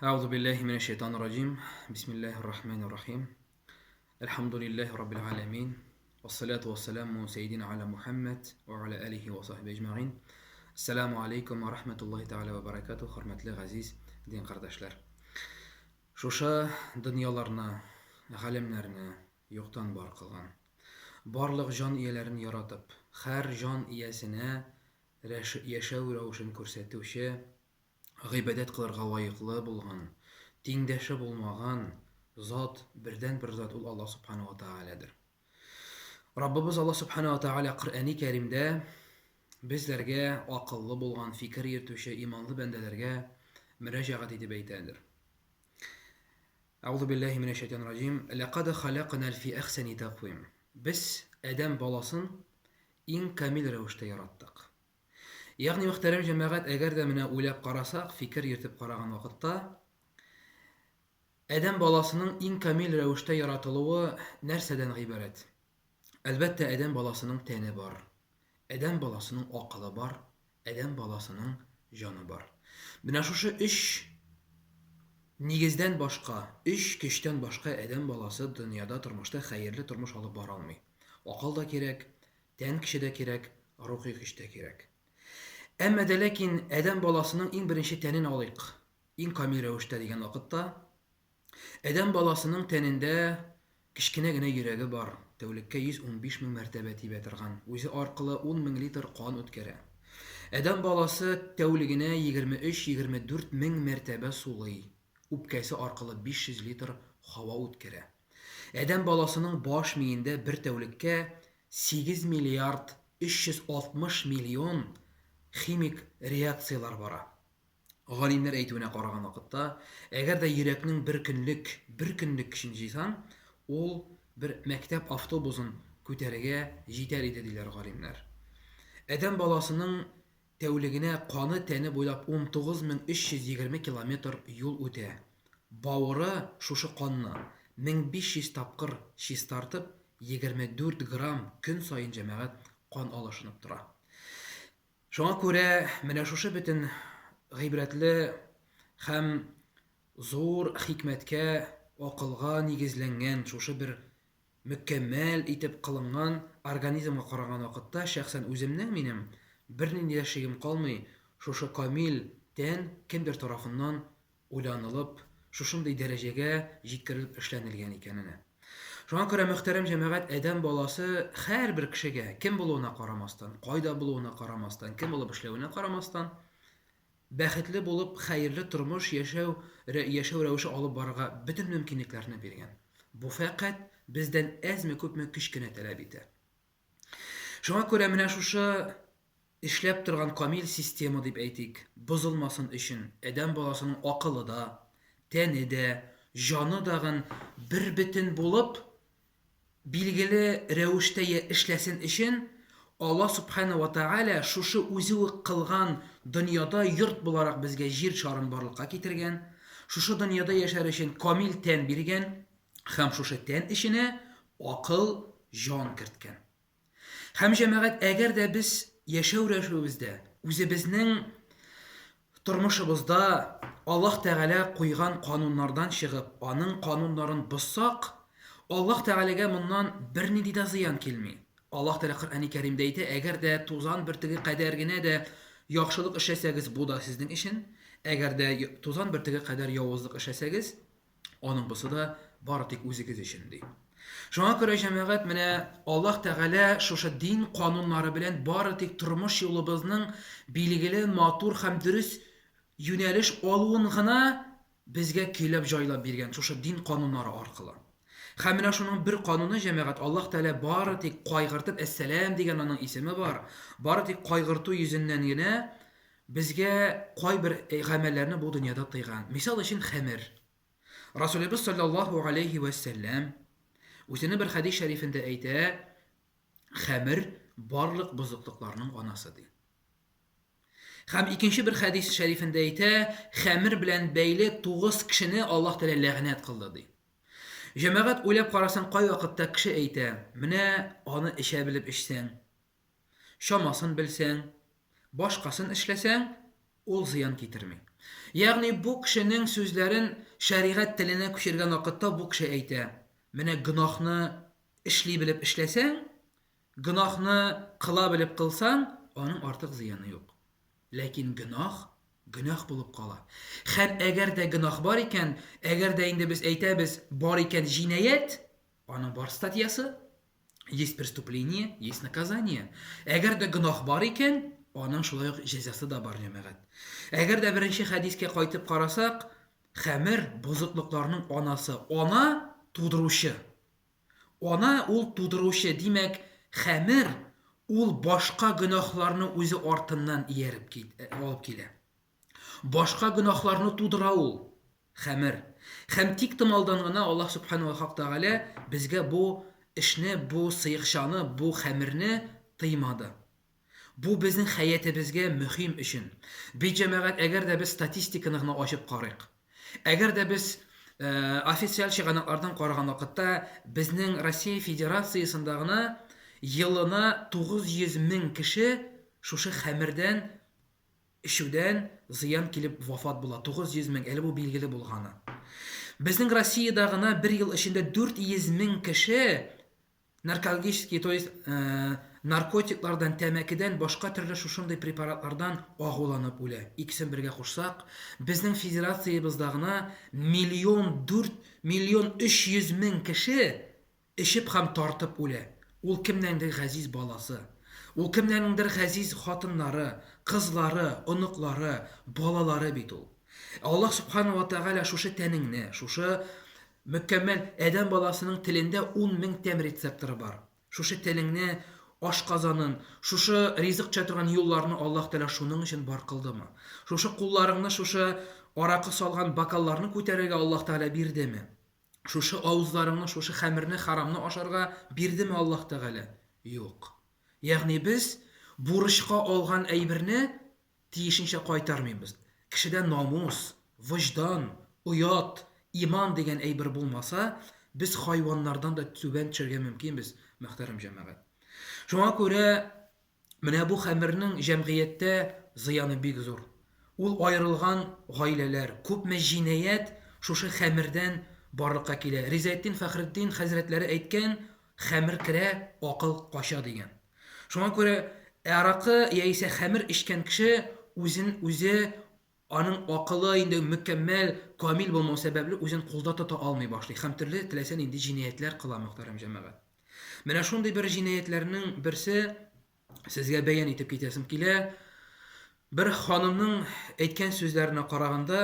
Әгъузу биллаһи минәш шайтанир раҗим. Бисмиллаһир рахманир рахим. Әлхәмдүлиллаһи раббил галәмин. Вассалату вассаламу сәйдина аля Мухаммад ва аля алихи ва сахби әҗмәгыйн. Ассаламу алейкум ва рахматуллаһи тәгалә ва баракатуһ, хөрмәтле газиз дин кардәшләр. Шушы дөньяларны, галәмнәрне юктан бар кылган, барлык җан ияләрен яратып, һәр җан иясенә яшәү рәвешен күрсәтүче гыйбадәт кылырга лаеклы булган, тиңдәше булмаган зат, бердәнбер зат ул Аллаһ Субхана ва Тәгаләдер. Раббыбыз Аллаһ Субхана ва Тәгалә Коръәни Кәримдә безләргә акыллы булган, фикер йөртүче иманлы бәндәләргә мөрәҗәгать итеп әйтәдер. Әгъузу биллаһи минәш шайтанир раҗим. Ләкад халакнал фи әхсәни тәкъвим. Без адәм баласын иң камил рәвештә яраттык. Ягъни, мөхтәрәм җәмәгать, әгәр дә менә уйлап карасак, фикер йөртеп караган вакытта, адәм баласының иң камил рәвештә яратылуы нәрсәдән гыйбарәт? Әлбәттә, адәм баласының тәне бар, адәм баласының акылы бар, адәм баласының җаны бар. Менә шушы өч нигездән башка, өч көчтән башка адәм баласы дөньяда, тормышта хәерле тормыш алып бара алмый. Акыл да кирәк, Тән көче дә кирәк, рухи көч тә кирәк. Әмма дә ләкин адәм баласының иң беренче тәнен алыйк. Иң камил рәвештә дигән вакытта, адәм баласының тәнендә кечкенә генә йөрәге бар, тәүлеккә 115 мең мәртәбә тибә торган, үзе аркылы 10 мең литр кан үткәрә. Адәм баласы тәүлегенә 23-24 мең мәртәбә сулый, үпкәсе аркылы 500 литр һава үткәрә. Адәм баласының баш миендә бер тәүлеккә 8 миллиард 360 миллион химик реакцияләр бара. Галимнәр әйтүенә караган вакытта, әгәр дә йөрәкнең бер көнлек, бер көнлек көчен җыйсаң, ул бер мәктәп автобусын күтәрергә җитәр иде, диләр галимнәр. Адәм баласының Тәүлегенә каны тәне буйлап 19320 километр юл үтә. Бавыры шушы канны 1500 тапкыр чистартып, 24 грамм көн саен җәмәгать кан алышынып тора. Шуңа күрә менә шушы бөтен гыйбрәтле һәм зур хикмәткә, акылга нигезләнгән шушы бер мөкәммәл итеп кылынган организмга караган вакытта, шәхсән үземнең минем бернинди дә шигем калмый, шушы камил тән кемдер тарафыннан уйланылып, шушындый дәрәҗәгә җиткерелеп эшләнелгән икәненә. Шуңа күрә, мөхтәрәм җәмәгать, адәм баласы һәрбер кешегә, кем булуына карамастан, кайда булуына карамастан, кем булып эшләвенә карамастан, Бәхетле булып, хәерле тормыш яшәү яшәү рәвеше алып барырга бөтен мөмкинлекләрне биргән. Бу фәкать бездән әзме-күпме көч кенә таләп итә. Шуңа күрә менә шушы эшләп торган камил система дип әйтик, бозылмасын өчен адәм баласының акылы да, тәне дә, җаны дагын бербөтен булып, билгеле рәвештә я эшләсен өчен, Аллаһ Сүбхәнәһү вә Тәгалә шушы үзе үк кылган дөньяда йорт буларак безгә җир шарын барлыкка китергән, шушы дөньяда яшәр өчен камил тән биргән һәм шушы тән эченә акыл, җан керткән. Һәм, җәмәгать, әгәр дә без яшәү рәвешебездә, үзебезнең тормышыбызда Аллаһ Тәгалә куйган кануннардан чыгып, аның кануннарын бозсак, Аллаһ Тәгаләгә моннан бернинди дә зыян килми. Аллаһ Тәгалә Коръәни Кәримдә әйтә, әгәр дә тузан бөртеге кадәр генә дә яхшылык эшләсәгез, бу да сезнең өчен, әгәр дә тузан бөртеге кадәр явызлык эшләсәгез, Аның бусы да бары тик үзегез өчен, ди. Шуңа күрә, җәмәгать, менә Аллаһ Тәгалә шушы дин кануннары белән бары тик тормыш юлыбызның билгеле, матур һәм дөрес юнәлеш алуын гына безгә көйләп, җайлап биргән шушы дин кануннары аркылы. Һәм менә шуның бер кануны, җәмәгать, Аллаһ Тәгалә бары тик кайгыртып, Әссәлам дигән аның исеме бар, бары тик кайгырту йөзеннән генә Безгә кайбер гамәлләрне бу дөньяда тыйган. Мисал өчен, хәмер. Расулебез саллаллаһу алейһи вә сәлләм үзенең бер хәдис шәрифендә әйтә, хәмер барлык бозыклыкларның анасы ди. Һәм икенче бер хәдис шәрифендә әйтә, хәмер белән бәйле тугыз кешене Аллаһ Тәгалә ләгънәт кылды ди. Җәмәгать уйлап карасаң, кайвакытта кеше әйтә, менә аны эчә белеп эчсәң, чамасын белсәң, башкасын эшләсәң, Ул зыян китерми. Ягъни бу кешенең сүзләрен шәригать теленә күчергән вакытта бу кеше әйтә, менә гөнаһны эшли белеп эшләсәң, гөнаһны кыла белеп кылсаң, аның артык зыяны юк. Ләкин гөнаһ гөнаһ булып кала. Һәм әгәр дә гөнаһ бар икән, әгәр дә инде без әйтәбез, бар икән җинаять, аның бар статьясы, Есть преступление, есть наказание. Әгәр дә гөнаһ бар икән, аның шулай ук җәзасы да бар, җәмәгать. Әгәр дә беренче хәдискә кайтып карасак, хәмер бозыклыкларның анасы. Ана тудыручы. Ана ул тудыручы, димәк, хәмер ул башка гөнаһларны үзе артыннан ияреп алып килә. Башка гөнаһларны тудыра ул, хәмер. Һәм тиктомалдан гына Аллаһ Сүбхәнәһү вә Хак Тәгалә безгә бу эшне, бу сыекчаны, бу хәмерне тыймады. Бу безнең хәятебезгә мөһим өчен. Бит, җәмәгать, әгәр дә без статистиканы гына ачып карыйк. Әгәр дә без официаль чыганаклардан караган вакытта, безнең Россия Федерациясендә гына елына 900 мең кеше шушы хәмердән Эчүдән зыян килеп вафат була 900 мең, әле бу билгеле булганы. Безнең Россиядә гына бер ел эчендә 400 мең кеше наркологический, то есть наркотиклардан, тәмәкедән, башка төрле шушындый препаратлардан агуланып үлә. Икесен бергә кушсак, безнең федерациябездә гына миллион дүрт, миллион 300 мең кеше Эчеп һәм тартып үлә. Ул кемнеңдер газиз баласы. Ул кемнәрнеңдер газиз хатыннары, кызлары, оныклары, балалары бит ул. Ә Аллаһ Сүбхәнәһү вә Тәгалә шушы тәнеңне, шушы мөкәммәл адәм баласының телендә 10 мең тәм рецепторы бар. Шушы телеңне, ашказанын, шушы ризык төшә торган юлларны Аллаһ Тәгалә шуның өчен бар кылдымы? Шушы кулларыңны, шушы аракы салган бокалларны күтәрергә Аллаһ Тәгалә бирдеме? Шушы авызларыңны, шушы хәмерне, харамны ашарга бирдеме Аллаһ Тәгалә? Юк. Ягъни без бурычка алган әйберне тиешенчә кайтармыйбыз. Кешедә намус, вөҗдан, оят, иман дигән әйбер булмаса, без хайваннардан да түбән төшәргә мөмкинбез, мөхтәрәм җәмәгать. Шуңа күрә Менә бу хәмернең җәмгыятьтә зыяны бик зур. Ул аерылган гаиләләр, күпме җинаять шушы хәмердән барлыкка килә. Ризаэтдин Фәхретдин хәзрәтләре әйткән, хәмер керә, акыл кача дигән. Шуңа күрә аракы яисә хәмер эчкән кеше үзен үзе аның акылы инде мөкәммәл, камил булмау сәбәпле үзен кулда тота алмый башлый һәм төрле теләсә нинди җинаятьләр кыла, мөхтәрәм җәмәгать. Менә шундый бер җинаятьләрнең берсе сезгә бәян итеп китәсем килә. Бер ханымның әйткән сүзләренә караганда,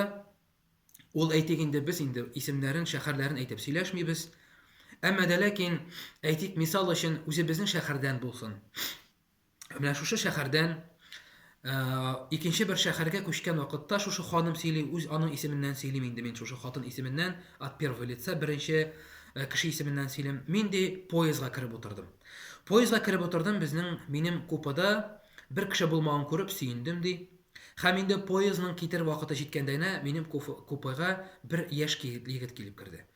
ул әйтик инде без инде исемнәрен, шәһәрләрен әйтеп сөйләшмибез. Әмма дә ләкин әйтик, мисал өчен үзебезнең шәһәрдән булсын. Менә шушы шәһәрдән икенче бер шәһәргә күчкән вакытта шушы ханым сөйли, үз аның исеменнән сөйлим инде мин шушы хатын исеменнән, от первого лица, беренче кеше исеменнән сөйлим. Мин ди поездга кереп утырдым. Поездга кереп утырдым, безнең минем купеда бер кеше булмавын күреп сөендем ди. Һәм инде поездның китер вакыты җиткәндә генә минем купега бер яшь егет килеп керде.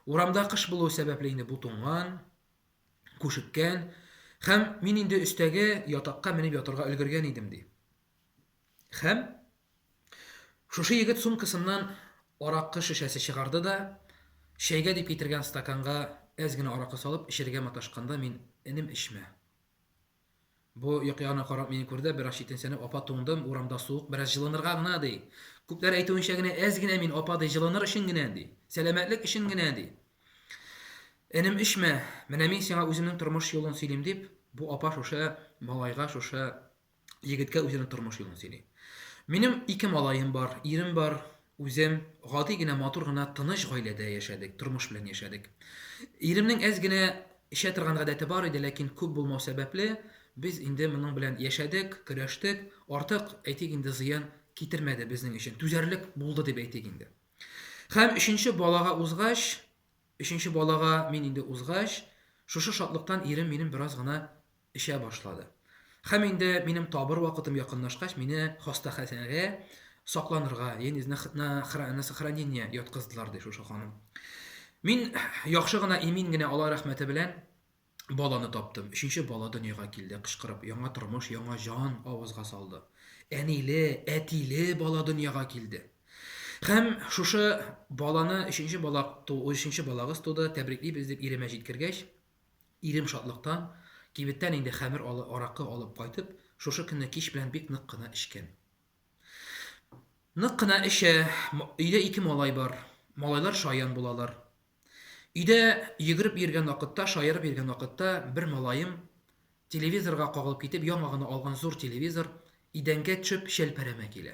Урамда кыш булуы сәбәпле инде бу туңган, күшеккән һәм мин инде өстәге ятакка менеп ятырга өлгергән идем, ди. Һәм шушы егет сумкасыннан аракы шешәсе чыгарды да, чәйгә дип китергән стаканга әз генә аракы салып эчәргә маташканда мин, энем, эчмә. Бу як-ягына карап мине күрде, бераз читенсенеп, апа, туңдым, урамда суык, бераз җылынырга гына, ди. Күпләр әйтүенчә генә әз генә мин, апа, ди, җылыныр өчен генә, ди. Сәламәтлек өчен генә, ди. Энем, эчмә, менә мин сиңа үземнең тормыш юлын сөйлим, дип, бу апа шушы малайга, шушы егеткә үзенең тормыш юлын сөйли. Минем ике малаем бар, ирем бар, үзем гади генә, матур гына, тыныч гаиләдә яшәдек, тормыш белән яшәдек. Иремнең әз генә эчә торган гадәте бар иде, ләкин күп булмау сәбәпле, без инде моның белән яшәдек, көрәштек. Артык, әйтик инде, зыян китермәде безнең өчен. Түзәрлек булды дип әйтик инде. Һәм өченче балага узгач, өченче балага мин инде узгач, шушы шатлыктан ирем минем бераз гына эчә башлады. Һәм инде минем табыр вакытым якынлашкач, мине хастаханәгә сакланырга, ягъни на, на сохранение яткыздылар, ди шушы ханым. Мин яхшы гына, имин генә Алла рәхмәте белән баланы таптым. Өченче бала дөньяга килде, кычкырып, яңа тормыш, яңа җан авызга салды. Әниле, әтиле бала дөньяга килде. Һәм шушы баланы өченче бала ту, өченче балагыз туды, тәбриклибез дип иремә җиткергәч, ирем шатлыктан кибеттән инде хәмер алы, аракы алып кайтып, шушы көнне кич белән бик нык кына эчкән. Нык кына эчә, өйдә ике малай бар. Малайлар шаян булалар. Өйдә йөгереп йөргән вакытта, шаярып йөргән вакытта бер малаем телевизорга кагылып китеп, яңа гына алган зур телевизор идәнгә төшеп чәлпәрәмә килә.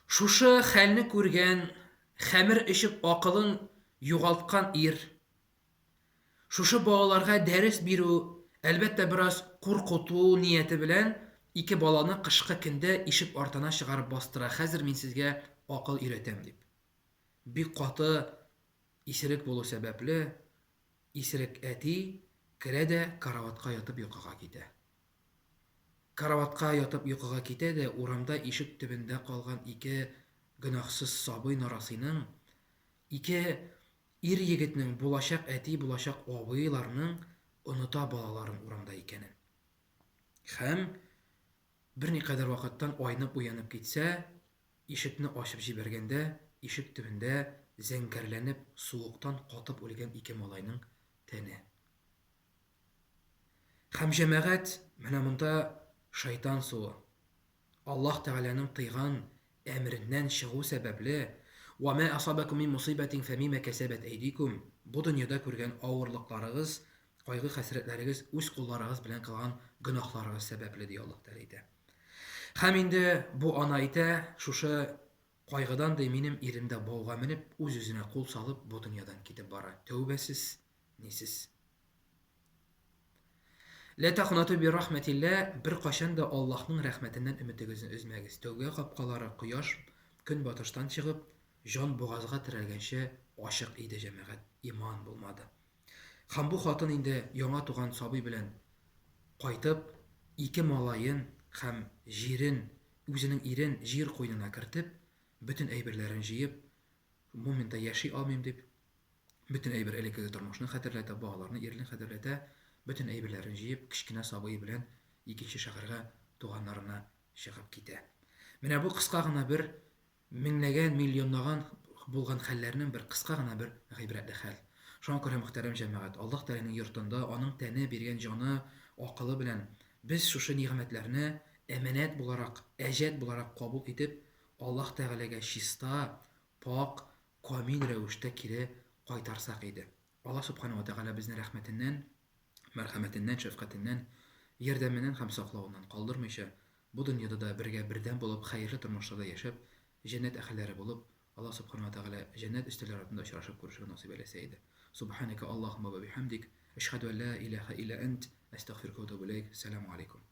Шушы хәлне күргән, хәмер эчеп акылын югалткан ир, шушы балаларга дәрес бирү, әлбәттә, бераз куркыту нияте белән ике баланы кышкы көндә ишек артына чыгарып бастыра, хәзер мин сезгә акыл өйрәтәм дип. Бик каты исерек булу сәбәпле, исерек әти керә дә караватка ятып йокыга китә. Караватка ятып йокыга китә дә урамда ишек төбендә калган ике гөнаһсыз сабый нарасыйның, ике ир-егетнең, булачак әти, булачак абыйларның оныта балаларын урамда икәнен. Һәм берникадәр вакыттан айнып уянып китсә, Ишекне ачып җибәргәндә, ишек төбендә зәңгәрләнеп, суыктан катып үлгән ике малайның тәне. Һәм җәмәгать, менә монда шайтан суы. Аллаһ Тәгаләнең тыйган әмереннән чыгу сәбәпле, Вә мә асабәкүм мин мусыйбәтин фәбимә кәсәбәт әйдикүм, бу дөньяда күргән авырлыкларыгыз, кайгы-хәсрәтләрегез үз кулларыгыз белән кылган гөнаһларыгыз сәбәпле, ди Аллаһ Тәгалә әйтә. Һәм инде бу ана әйтә, шушы кайгыдан, ди, минем ирем дә бауга менеп, үз-үзенә кул салып, бу дөньядан китеп бара. Тәүбәсез, нисез. Лә тәкънату би рахмәтиллә, беркайчан да Аллаһның рәхмәтеннән өметегезне өзмәгез. Тәүбә капкалары кояш көнбатыштан чыгып, җан бугазга терәлгәнче ачык иде, җәмәгать, иман булмады. Һәм бу хатын инде яңа туган сабый белән кайтып, ике малаен һәм җирен, үзенең ирен җир куенына кертеп, бөтен әйберләрен җыеп, бу минутта яши алмыйм дип, бөтен әйбер элеккеге тормышны хәтерләтә, балаларны, ирне хәтерләтә, бөтен әйберләрен җыеп, кечкенә сабые белән икенче шәһәргә туганнарына чыгып китә. Менә бу кыска гына бер Меңләгән, миллионлаган булган хәлләрнең бер кыска гына бер гыйбрәтле хәл. Шуңа күрә, мөхтәрәм җәмәгать, Аллаһ Тәгаләнең йортында, Аның тәне биргән җаны, акылы белән без шушы нигъмәтләрне әманәт буларак, әҗәт буларак кабул итеп, Аллаһ Тәгаләгә чиста, пакь, камил рәвештә кире кайтарсак иде. Аллаһ Сүбхәнәһү вә Тәгалә безне рәхмәтеннән, мәрхәмәтеннән, шәфкатеннән, ярдәменнән һәм саклавыннан калдырмыйча, бу дөньяда да бергә бердәм булып, хәерле тормышларда яшәп, җәннәт әһелләре булып, Аллаһ Сүбхәнәһү вә Тәгалә җәннәт өстәлләре артында очрашып күрешергә насыйп әйләсә иде. Субханәкә Аллаһуммә вә бихәмдик, әшһәдү ән лә иләһә илля әнт, әстәгъфирүкә вә әтүбү иләйк. Сәламү аләйкүм.